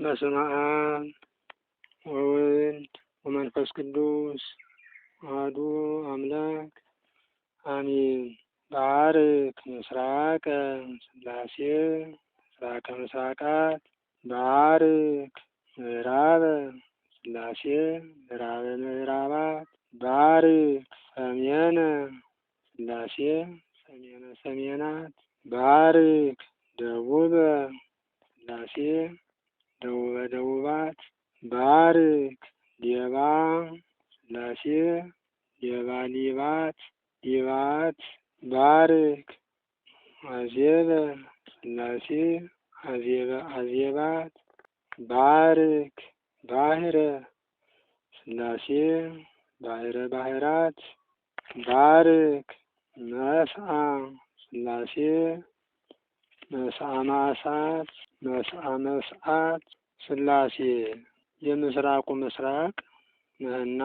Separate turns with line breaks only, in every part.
በስመ አብ ወወልድ ወመንፈስ ቅዱስ አሐዱ አምላክ አሜን። ባርክ ምስራቀ ሥላሴ ምስራቀ ምስራቃት፣ ባርክ ምዕራበ ሥላሴ ምዕራበ ምዕራባት፣ ባርክ ሰሜነ ሥላሴ ሰሜነ ሰሜናት፣ ባርክ ደቡበ ሥላሴ ደቡበ ደቡባት፣ ባርክ ዴባ ሥላሴ ዴባ ሊባት ሊባት፣ ባርክ አዜበ ሥላሴ አዜበ አዜባት፣ ባርክ ባህረ ሥላሴ ባህረ ባህራት፣ ባርክ መስአ ሥላሴ መስአ ማሳት መስአ መስአት። ሥላሴ የምስራቁ ምስራቅ ነህና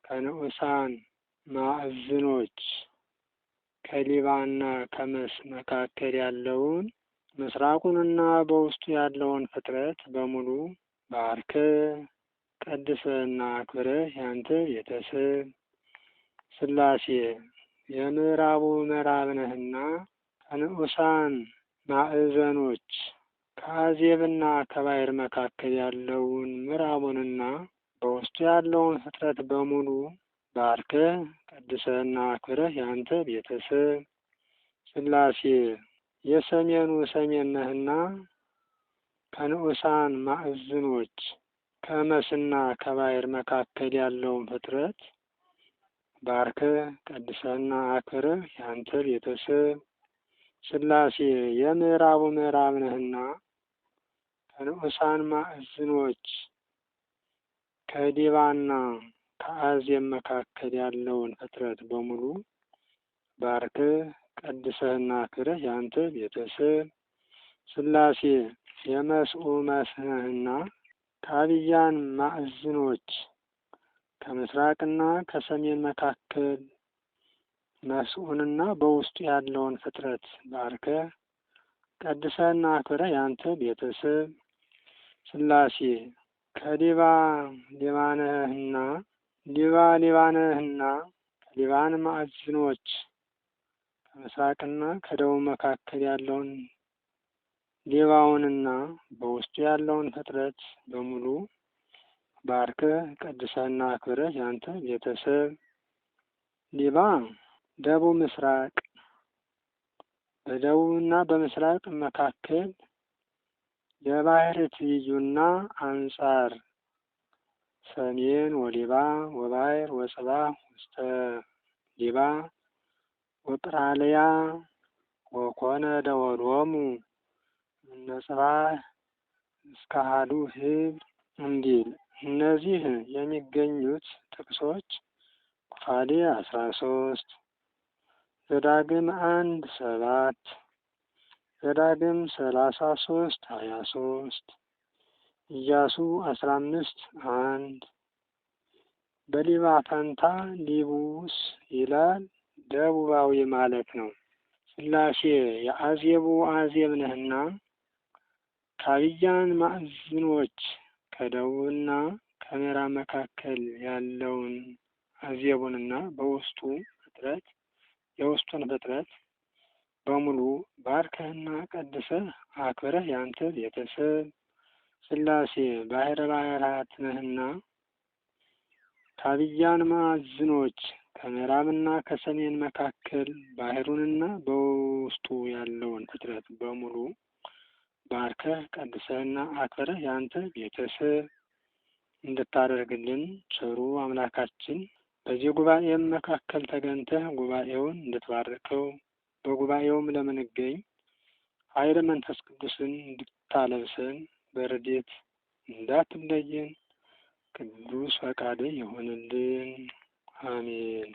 ከንዑሳን ማዕዝኖች ከሊባና ከመስ መካከል ያለውን ምስራቁንና በውስጡ ያለውን ፍጥረት በሙሉ ባርከ ቀድሰና አክብረህ ያንተ ቤተሰብ። ሥላሴ የምዕራቡ ምዕራብ ነህና ከንዑሳን ማዕዘኖች ከአዜብና ከባሕር መካከል ያለውን ምዕራቡንና በውስጡ ያለውን ፍጥረት በሙሉ ባርከህ ቀድሰህና አክብረህ ያንተ ቤተሰብ። ሥላሴ የሰሜኑ ሰሜን ነህና ከንዑሳን ማዕዝኖች ከመስና ከባሕር መካከል ያለውን ፍጥረት ባርከህ ቀድሰህና አክብረህ ያንተ ቤተሰብ። ሥላሴ የምዕራቡ ምዕራብ ነህና ከንዑሳን ማዕዝኖች ከዲባና ከአዜብ መካከል ያለውን ፍጥረት በሙሉ ባርከህ ቀድሰህና አክብረህ ያንተ ቤተሰብ። ሥላሴ የመስኡ መስህና ከአብያን ማዕዝኖች ከምስራቅና ከሰሜን መካከል መስኡንና በውስጡ ያለውን ፍጥረት ባርከህ ቀድሰህና አክብረህ ያንተ ቤተሰብ። ሥላሴ ከሊባ ሊባነህና ሊባ ሊባነህና ከሊባን ማዕዝኖች ከምስራቅና ከደቡብ መካከል ያለውን ሊባውንና በውስጡ ያለውን ፍጥረት በሙሉ ባርከህ ቀድሰህና አክብረህ ያንተ ቤተሰብ። ሊባ ደቡብ ምስራቅ በደቡብና በምስራቅ መካከል የባሕር ትይዩና አንጻር ሰሜን ወሊባ ወባሕር ወጽባ ውስተ ሊባ ወጵራልያ ወኮነ ደወሎሙ እነጽባሕ እስከ አሐዱ ህብር እንዲል። እነዚህ የሚገኙት ጥቅሶች ኩፋሌ 13፣ ዘዳግም 1:7፣ ዘዳግም 33:23፣ ኢያሱ 15:1። በሊባ ፈንታ ሊቡስ ይላል፣ ደቡባዊ ማለት ነው። ሥላሴ የአዜቡ አዜብ ነህና ከአብያን ማዕዝኖች ከደቡብና ከምዕራብ መካከል ያለውን አዜቡንና በውስጡ ፍጥረት የውስጡን ፍጥረት በሙሉ ባርከህና ቀድሰህ አክብረህ ያንተ ቤተሰብ። ሥላሴ ባሕረ ባሕራት ነህና ከአብያን ማዕዝኖች ከምዕራብና ከሰሜን መካከል ባሕሩንና በውስጡ ያለውን ፍጥረት በሙሉ ባርከህ ቀድሰህና አክብረህ ያንተ ቤተሰብ እንድታደርግልን ቸሩ አምላካችን በዚህ ጉባኤም መካከል ተገንተህ ጉባኤውን እንድትባርከው በጉባኤውም ለምንገኝ ኃይለ መንፈስ ቅዱስን እንድታለብሰን በረድኤት እንዳትለየን ቅዱስ ፈቃድህ ይሁንልን። አሜን።